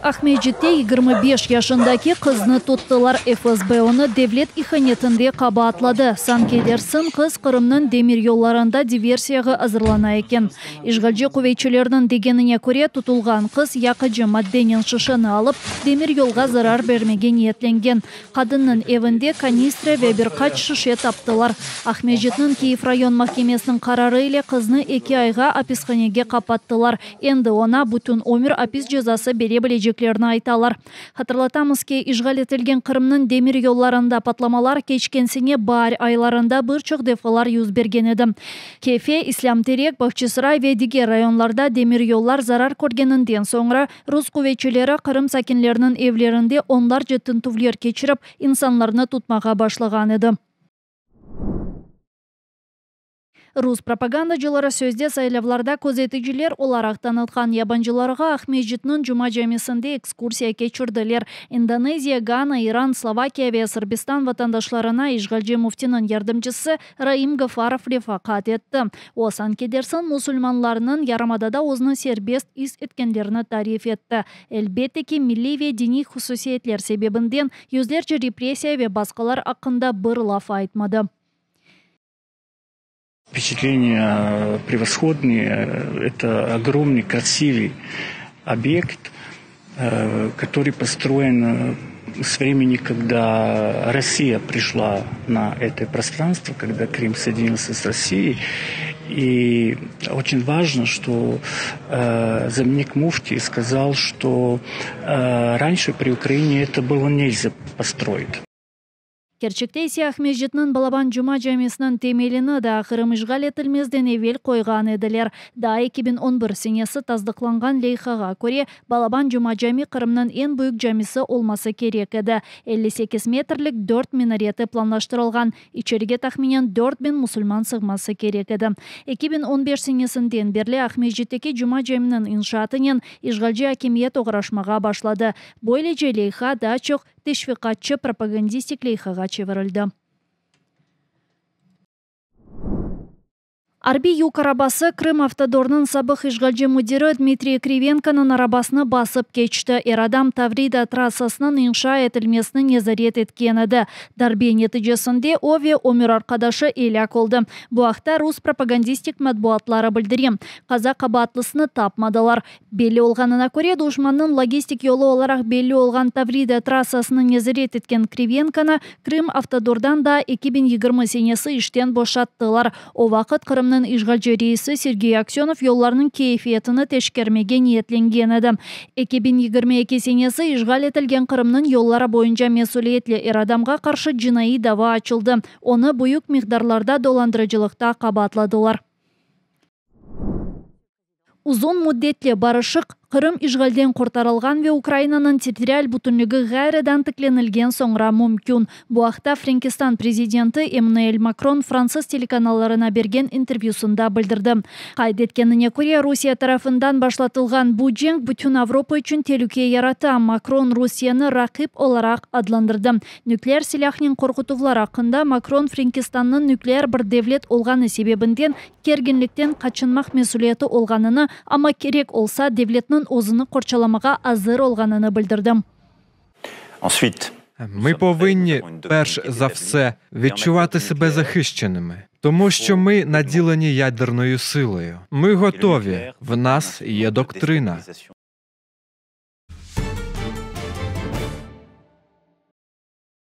Aqmescitte 25 yaşındaki qıznı tuttılar. FSB onı devlet ihanetinde qabaatladı. Sanki dersiñ, qız Qırımnıñ demiryollarında diversiyağa azırlana eken. İşğalci quvetçilerniñ degenine köre, tutulğan qız yaqıcı maddenen şişeni alıp, demiryolğa zarar bermege niyetlengen. Qadınnıñ evinde kanistra ve bir qaç şişe taptılar. Aqmescitniñ Kiyev rayon mahkemesiniñ qararı ile qıznı eki ayğa apishanege qapattılar. Endi oña bütün ömür apis cezası bere bileceklerini aytalar. Hatırlatamız ki, işğal etilgen Qırımnıñ demir yollarında patlamalar keçken sene baar aylarında bir çoq defalar yüz bergen edi. Kefe, İslâm Terek, Bağçasaray ve diger rayonlarda demir yollar zarar körgeninden soñra, rus quvetçileri Qırım sakinleriniñ evlerinde onlarca tintüvler keçirip, insanlarnı tutmağa başlağan edi. Rus propagandacıları sözde saylavlarda közeticiler olaraq tanıtqan yabancılarğa Aqmescitniñ Cuma camisinde ekskursiya keçirdiler. İndoneziya, Gana, İran, Slovakiya ve Sırbistan vatandaşlarına işğalci müftiniñ yardımcısı Raim Gafarov refaqat etti. O, sanki dersiñ, musulmanlarnıñ yarımadada özüni serbest is etkenlerini tarif etti. Elbette ki, milliy ve diniy hususiyetler sebebinden yüzlerce repressiya ve basqılar aqqında bir laf aytmadı. Vpeçatleniya prevoshodnıye, eto ogromnıy krasivıy obyekt, kotorıy postroyen s vremeni, kogda Rossiya prişla na eto prostranstvo, kogda Krım soedinilsâ s Rossiyey, i oçen vajno, çto zamnik mufti skazal, çto ranşe pri Ukraine eto bylo nelzâ postroit. Kerçekte ise Aqmescitniñ Balaban Cuma camisiniñ temelini daa Qırım işğal etilmezden evel qoyğan ediler. Daa 2011 senesi tasdıqlanğan leyhağa köre, Balaban Cuma cami Qırımnıñ eñ büyük camisi olması kerek edi. 58 metrlik dört minareti planlaştırılğan, içerige tahminen 4000 musulman sığması kerek edi. 2015 senesinden berli Aqmescitteki Cuma caminiñ inşaatınen işğalci akimiyet oğraşmağa başladı. Böylece leyha daa çoq teşviqatçı propagandistik leyhağa çevirildi. Arbiy yük arabası Krımavtodornıñ sabıq işğalci müdiri Dmitriy Krivenkonıñ arabasını basıp keçti. Er adam Tavrida trassasınıñ inşa etilmesini nezaret etken edi. Darbe neticesinde o ve ömür arqadaşı elâk oldı. Bu aqta rus propagandistik matbuatları bildire. Qaza qabaatlısını tapmadılar. Belli olğanına köre, duşmannıñ logistik yolu olaraq belli olğan Tavrida trassasını nezaret etken Krivenkonı Krımavtodordan daa 2020 senesi işten boşattılar. O vaqıt Qırımnıñ işğalci reisi Sergey Aksönov yollarnıñ keyfiyetini teşkermege niyetlengen edi. 2022 senesi işğal etilgen Qırımnıñ yolları boyunca mesüliyetli er adamğa qarşı cinaiy dava açıldı. Onı büyük miqdarlarda dolandırıcılıqta qabaatladılar. Uzun müddetli barışıq Qırım işğalden qurtarılğan ve Ukrainanıñ territorial bütünligi ğayrıdan tiklenilgen soñra mümkün. Bu aqta Frenkistan prezidenti Emmanuel Makron fransız telekanallarına bergen intervyüsında bildirdi. Qayd etkenine köre, Rusiye tarafından başlatılğan bu cenk bütün Avropa içün telüke yarata. Makron Rusiyeni raqip olaraq adlandırdı. Nükleer silâhnen qorqutuvlar aqqında Makron Frenkistannıñ nükleer bir devlet olğanı sebebinden kerginlikten qaçınmaq mesüliyeti olğanını, amma kerek olsa, devletniñ özüni qorçalamağa azır olğanını bildirdi. Ensuite, Ми повинні, перш за все, відчувати себе захищеними, тому що ми наділені ядерною силою. Ми готові. В нас є доктрина.